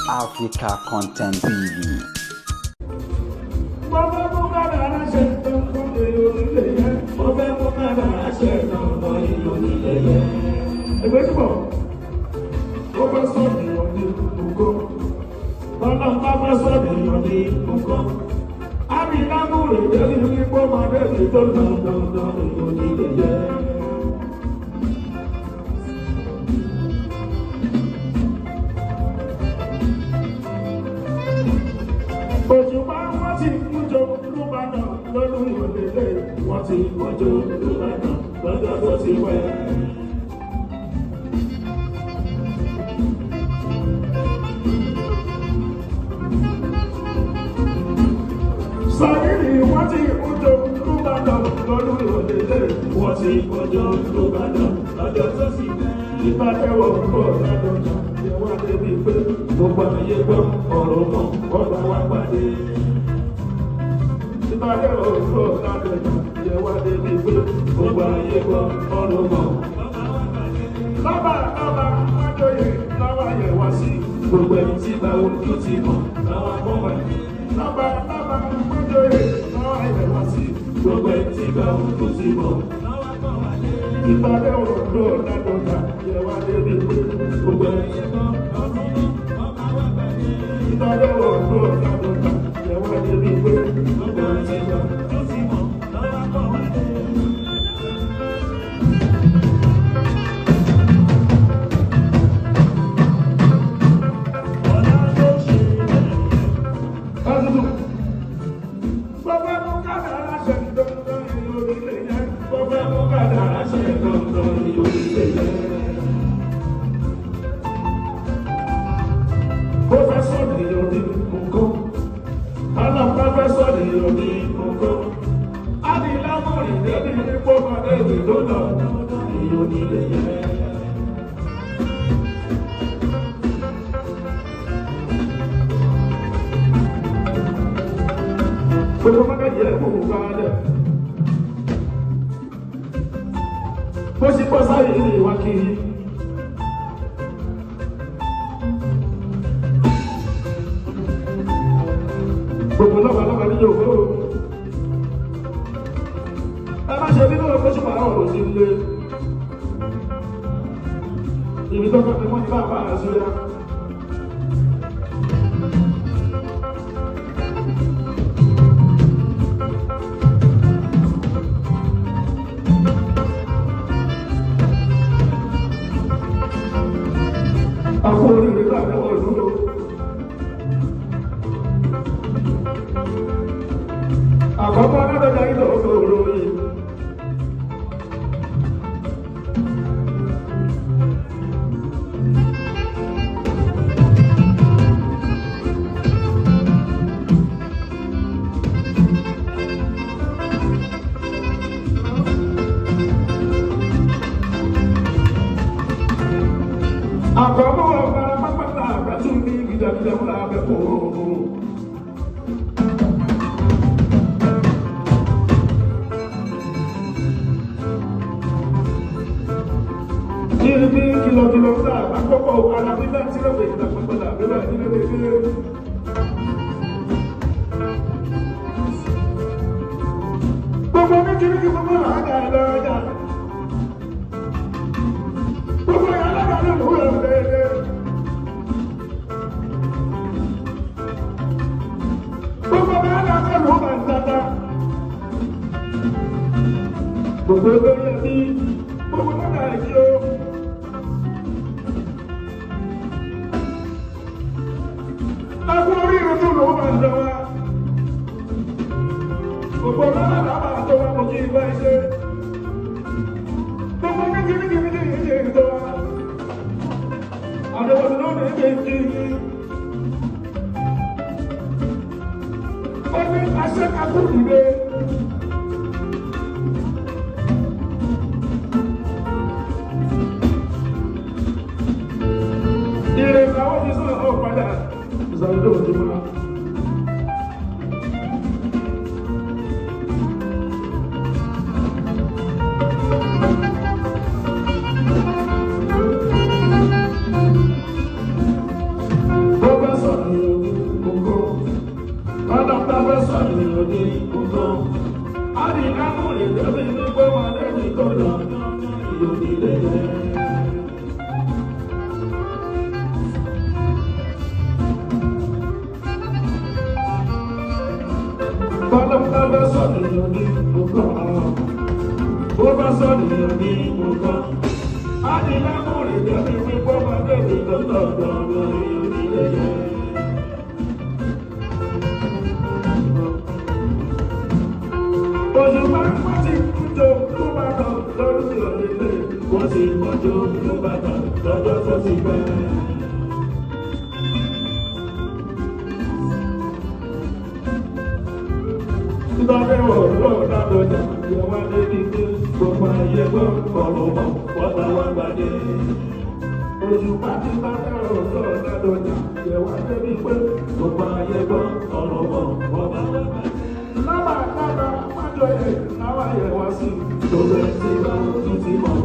Africa Content TV. Mo fẹ́ mú kádàrá ṣe dandan èyí onílé yẹn. Mo fẹ́ mú kádàrá ṣe dandan èyí onílé yẹn. Ẹgbẹ́ tí bọ̀, ó fẹ́ sọ̀rọ̀ èèyàn ní ògo. Bọ́lá bá fẹ́ sọ̀rọ̀ èèyàn ní ògo. Ábílámù rè débi wípé ó máa débi tó dandan èyí onílé yẹn. Òṣùpá wọ́n ti kújọ lúbàdàn lọ́dún ìrọ̀lẹ́lẹ̀ wọ́n ti kújọ lúbàdàn lọ́jọ́ tó ti wẹ̀. Sàrírì wọ́n ti kújọ lúbàdàn lọ́dún ìrọ̀lẹ́lẹ̀ wọ́n ti kújọ lúbàdàn lọ́jọ́ tó ti wẹ̀. Ìbátẹ́wọ̀ pọ̀ ládọ́jà yẹ wá débi pé gbogbo ayé gbọ́ ọ̀rọ̀ mọ̀ ọba wa pàdé. Ìbátẹ́wọ̀ pọ̀ ládọ́jà yẹ wá débi pé gbogbo ayé gbọ́ ọ̀rọ̀ mọ̀ ọba wa pàdé. Lọ́ba lọ́ba wájọyè lọ́wọ́ yẹ wá sí. Gbogbo ẹni tí bá ojú ti mọ̀ lọ́wọ́ bọ́ wá. Lọ́ba lọ́ba wájọyè lọ́wọ́ yẹ wá sí. Gbogbo ẹni tí bá ojú ti mọ̀ lọ́wọ́ bọ́ wá. Ìbátẹ́wọ̀ pọ̀ ládọ́jà yẹ wá débi pé gbogbo ẹni tí bá ìbádẹ́wọ̀ tó ládọ́jà yẹ wá débi pé gbogbo ẹni tí bá ojú ti mọ̀ lọ́wọ́ bọ́ wá. Bàbá mú kádàrá ṣe dandan èyí onílé yẹn. Bàbá mú kádàrá ṣe dandan èyí onílé yẹn. Bó fẹ́ sọ̀rọ̀ èèyàn ní nǹkan. Alápá fẹ́ sọ̀rọ̀ èèyàn ní nǹkan. Ádìlámọ̀rìn débi ipò padà èdè tó lọ èyí onílé yẹn. Gbogbo mọ́gàjì ẹ̀ kò wá dẹ̀. Bó ṣe pọ̀ sáyé ilé ìwà kiri. Gbogbo lọ́balọ́ba ní Yorùbá o. Ẹ má ṣe nínú ọkọ̀ ṣùgbọ́n àwọn ọ̀rọ̀ sí ilé. Ibi tó kọ́ mi mọ́ ní bàbá àṣírí. Àkó oríire láàrin ọdún ló. Àkọ́kọ́ lọ́dọ̀dọ̀ ilẹ̀ ọ̀dọ̀ òròyìn. Àkọ́kọ́ ọ̀gbára pápátá àgbàtú ní ìjàdíjà fúnra abẹ́kọ̀ òòrùn. Ibi kìlọ̀kìlọ̀ ńlá àkọ́kọ́ ara bíbá tí lọ́wọ́ ìgbà pípọ́lá bíbá nílé nílé. Gbogbo ní kìrìkì gbogbo làágà lọ́jà. Gbogbo ìyá alága ló lù ú lẹ́lẹ́. Gbogbo ọmọ alága ló bá ń tata. Gbogbo olórí ẹbí, gbogbo mọ́gà ẹ̀jí o. Ẹkú oríire tó lòó máa ń lọ wá. Gbogbo ọlọ́lá máa tó wá mọ̀ kí ibà ṣe. Gbogbo méjì méjì méjì méjì tó wá. Àdéhùn lónìí méjì kí. Ó ní aṣẹ́kakú dìde. Ìrè làwọn fi sọ̀rọ̀ ọ̀ padà ìsàlẹ̀ òjò máa. Bó bá sọ Ọlọ́pàá fẹ́ sọ̀rọ̀ ní nǹkan. A ní lámùrè débi wípé wọn lẹ́ni tó lọ ìyòdìlé yẹn. Bọ́lá bá sọ̀rọ̀ ní nǹkan. Bó bá sọ̀rọ̀ ní nǹkan. A ní lámùrè débi wípé wọn lẹ́ni tó lọ ìyòdìlé yẹn. Òṣùpá wọ́n ti kújọ ló bá tọ̀ lọ́dún ìrọ̀lẹ́. Wọ́n ti kọjọ ló bá tọ̀ lọ́jọ́ tó ti pẹ́. Ìbáfẹ́ ọ̀rọ̀ ládọjà yẹ wá débi pé gbogbo ayé gbọ́ ọ̀rọ̀ mọ̀ wọ́n bá wá gbadé. Òṣùpá ti bá fẹ́ ọ̀rọ̀ ládọjà yẹ wá débi pé gbogbo ayé gbọ́ ọ̀rọ̀ mọ̀ wọ́n bá wá gbadé. Lábà lábà májọ yẹ láwà yẹ wá sí. Gbogbo ẹ̀ ti bá ojú ti mọ̀